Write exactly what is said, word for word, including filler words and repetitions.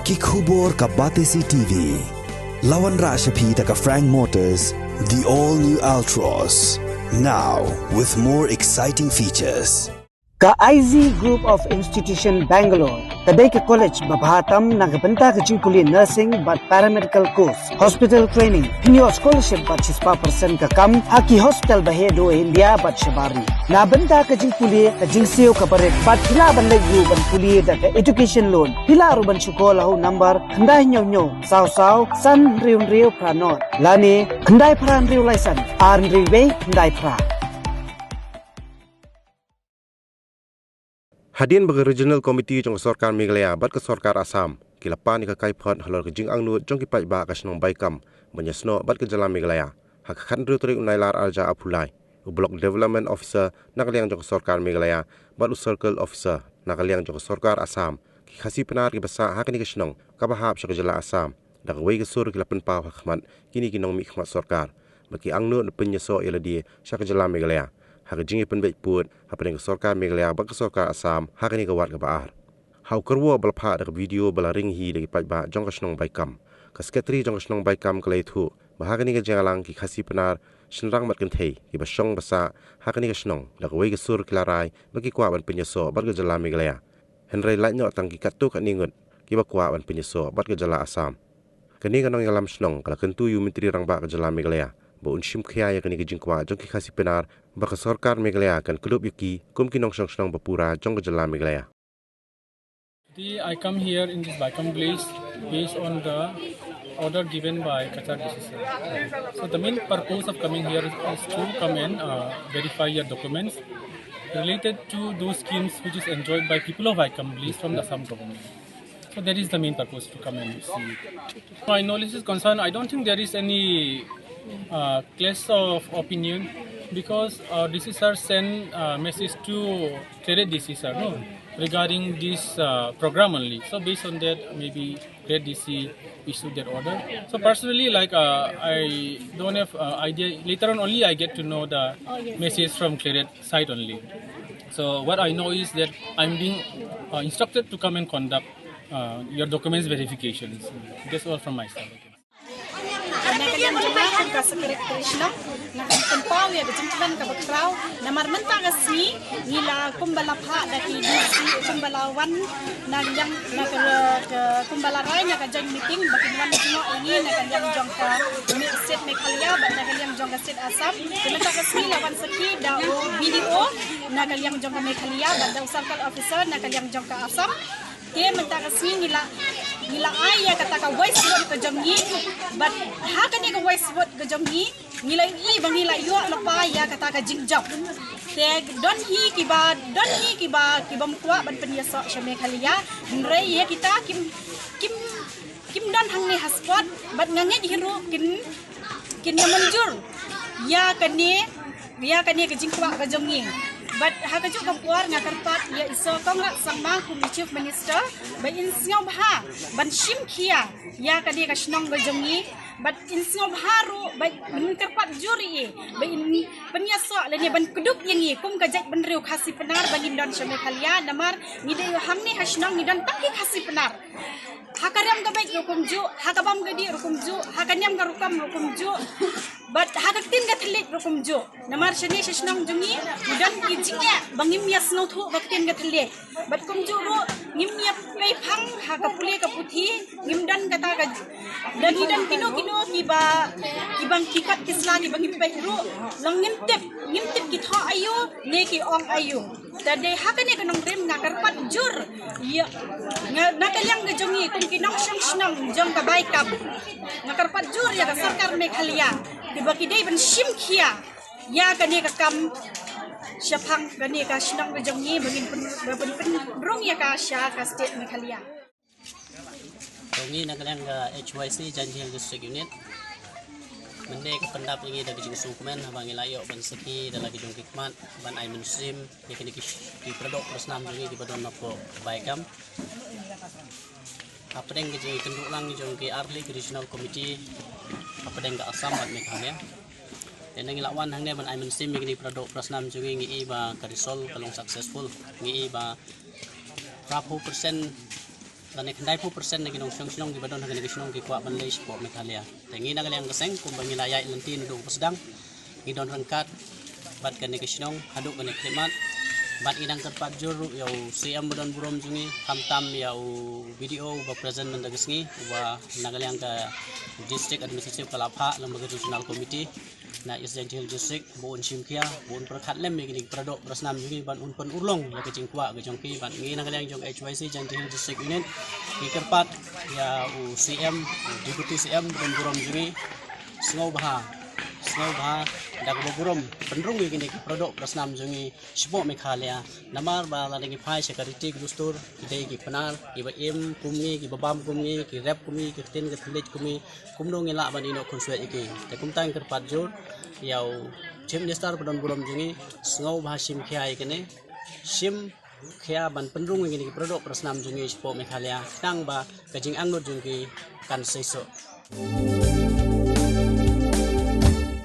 Ki khubor ka Batesi T V. La wanrah sha phi da ka Frank Motors, the all new Altroz. Now with more exciting features. Ka I Z Group of Institution Bangalore ka dei ka college ba bha tam na ka bynta ka jingpule nursing bad paramedical course, hospital training, pynïoh scholarship bad shispah percent ka kam ha ki hospital ba heh duh India bad shabar ri. Na bynta ka jingpule, ka jingsiew kaba rit bad phi lah ban leit ruh ban pule da ka education loan. Phi lah ruh ban shu call ha u number khyndai hynñiew hynñiew saw saw san hynriew hynriew phra nod lane khyndai phra hynriew lai san ar hynriew wei khyndai phra. Hadien ba ka Regional Committee jong ka Sorkar Meghalaya bad ka Sorkar Assam ki la pan ïa ka kaiphod halor ka jingangnud jong ki paidbah ka shnong Baikam ban ïasnoh bad ka jylla Meghalaya ha ka khathynriew tarik u Nailar arhajar arphew lai, u Block Development Officer na ka liang jong ka Sorkar Meghalaya bad u Circle Officer na ka liang jong ka Sorkar Assam, ki Khasi Pnar kiba sah ha kane ka shnong kaba hap sha ka jylla Assam, da kawei ka sur ki la pynpaw ha khmat kine ki nongmihkhmat sorkar ba ki angnud ban pynïasoh ïa lade sha ka jylla Meghalaya ha ka jingïapynbeit pud hapdeng ka Sorkar Meghalaya bad ka Sorkar Assam ha kane ka wad kaba ar. Ha u kyrwoh ba la phah da ka video ba la ring hi da ki paidbah jong ka shnong Baikam, ka Secretary jong ka shnong Baikam ka la ïathuh ba ha kane ka jingïalang ki Khasi Pnar shynrang bad kynthei kiba shong ba sah ha kane ka shnong da kawei ka sur ki la rai ba ki kwah ban pynïasoh bad ka jylla Meghalaya, hynrei lait noh tang ki katto katne ngut kiba kwah ban pynïasoh bad ka jylla Assam. Kane ka nongïalam shnong ka la kyntu ïa u Myntri Rangbah ka jylla Meghalaya ba un shim khia ïa kane ka jingkwah jong ki Khasi Pnar ba ka Sorkar Meghalaya kan kdup ïa ki kum ki nongshong shnong ba pura jong ka jylla Meghalaya. Today I come here in this Baikam village based on the order given by Cachar D C sir. So the main purpose of coming here is, is to come and uh, verify your documents related to those schemes which is enjoyed by people of Baikam village from the Assam government. So that is the main purpose to come and see. My knowledge is concerned, I don't think there is any uh, clash of opinion because uh, D C sir sent a message to Clerideh D C sir, no, regarding this uh, program only. So based on that, maybe Clerideh D C issued that order. So personally, like uh, I don't have uh, idea. Later on, only I get to know the message from Clerideh side only. So what I know is that I'm being uh, instructed to come and conduct uh, your documents verifications. That's all from my side. Na ka liang jong nga kum ka secretary shnong, nga pynpaw ïa ka jingkmen kaba khraw namar mynta ka sngi ngi la kumba la phah da ki D C kumba la wan na ka liang na ka, ka kumba la rai na ka joint meeting ba kin wan jngoh ïa ngi na ka liang jong ka State Meghalaya bad na ka liang jong ka State Assam. Te mynta ka sngi la wan sakhi da u B D O na ka liang jong ka Meghalaya bad da u circle officer na ka liang jong ka Assam. Te mynta ka sngi ngi la ngi la ai ïa kata ka voice vote ka jong ngi bad ha kane ka voice vote ka jong ngi ngi la ïohi ba ngi la ïoh lypa ïa kata ka jingjop. Te don hi kiba don hi kiba kiba ym kwah ban pynïasoh sha Meghalaya hynrei ïa kita kim kim kim don hangne ha spot bad nga ngeit hi ruh kin kin ïa mynjur ïa kane ïa kane ka jingkwah ka jong ngi. Bad ha kajuh ka por nga kyrpad ïa i Soe Conrad Sangma kum i Chief Minister ba in sngewbha ban shim khia ïa kane ka shnong ka jong ngi bad in sngewbha ruh ba in kyrpad jur ïa i ba in pynïasoh lane ban kdup ïa ngi kum ka jaitbynriew Khasi Pnar ba ngin don sha Meghalaya namar ngi dei hangne ha shnong ngi don tang ki Khasi Pnar. Ha ka riam ka beit ruh kumjuh, ha ka bam ka dih ruh kumjuh, ha ka niam ka rukom ruh kumjuh. Bad ha ka ktien ka thylliej ruh kumjuh. Namar shane sha shnong jong ngi ngi don ki jingeh ba ngim ïa sngewthuh ka ktien ka thylliej. Bad kumjuh ruh ngim ïa pei phang ha ka pule ka puthi, ngim don kata ka don hi don kino kino kiba kiba ki kot ki sla kiba ngim peit ruh. Long ngim tip, ngim tip ki thoh aïu ne ki ong aïu. Te dei ha kane ka nongrim nga kyrpad jur ïa nga na ka liang ka jong ngi kum ki nongshong shnong jong ka Baikam. Nga kyrpad jur ïa ka sorkar Meghalaya kiba ki dei ban shim khia ïa kane ka kam shaphang kane ka shnong ka jong ngi ba ngin pyn ba ngin pynrung ïa ka sha ka state Meghalaya. To ngi na ka liang ka H Y C Jaintia Hills District Unit. Mynne ka pyndap ïa ngi da ka jingsngewkmen haba ngi la ïoh ban sakhi da la ki jong ki khmat ban ai mynsiem ïa kine ki ki pradok prasnam jong ngi kiba don hapoh Baikam. Hapdeng ka jingïakynduh lang jong ki artylli ki regional committee hapdeng ka Assam bad Meghalaya. Te ngi la wan hangne ban ai mynsiem ïa kine ki pradok prasnam jong ngi, ngi i ba ka result ka long successful. Ngi i ba phraphew percent lane khyndai phew percent na ki nongshong shnong kiba don ha kane ka shnong ki kwah ban leit shapoh Meghalaya. Te ngi na ka liang ka seng kumba ngi la ïaid lynti naduh ba sdang, ngi don ryngkat bad kane ka shnong haduh kane ka khyllipmat. Bad ngi dang kyrpad jur ruh ïa u C M ba don burom jong ngi, khamtam ïa u B D O uba present mynta ka sngi, uba na ka liang ka District Administrative ka la phah lyngba ka Regional Committee na East Jaintia Hills District, ba un shim khia, ba un pyrkhat lem ïa kine ki paradoh parasnam jong ngi, ban un pynurlong ïa ka jingkwah ka jong ki. Bad ngi na ka liang jong H Y C Jaintia Hills District Unit, ngi kyrpad ïa u C M, u Deputy C M ba don burom jong ngi, sngewbha, sngewbha da kaba burom pynrung ïa kine ki paradoh parasnam jong ngi shapoh Meghalaya. Namar ba lada ngi phai sha ka riti ka dustur, ki dei ki Pnar kiba im kum ngi, kiba bam kum ngi, ki rep kum ngi, ki ktien ki thylliej kum ngi, kumno ngi lah ban ïehnoh khunswet ïa ki. Te kumta ngi kyrpad jur ïa u Chief Minister ba don burom jong ngi, sngewbha shim khia ïa kane, shim khia ban pynrung ïa kine ki paradoh parasnam jong ngi shapoh Meghalaya, khnang ba ka jingangnud jong ki kan seisoh.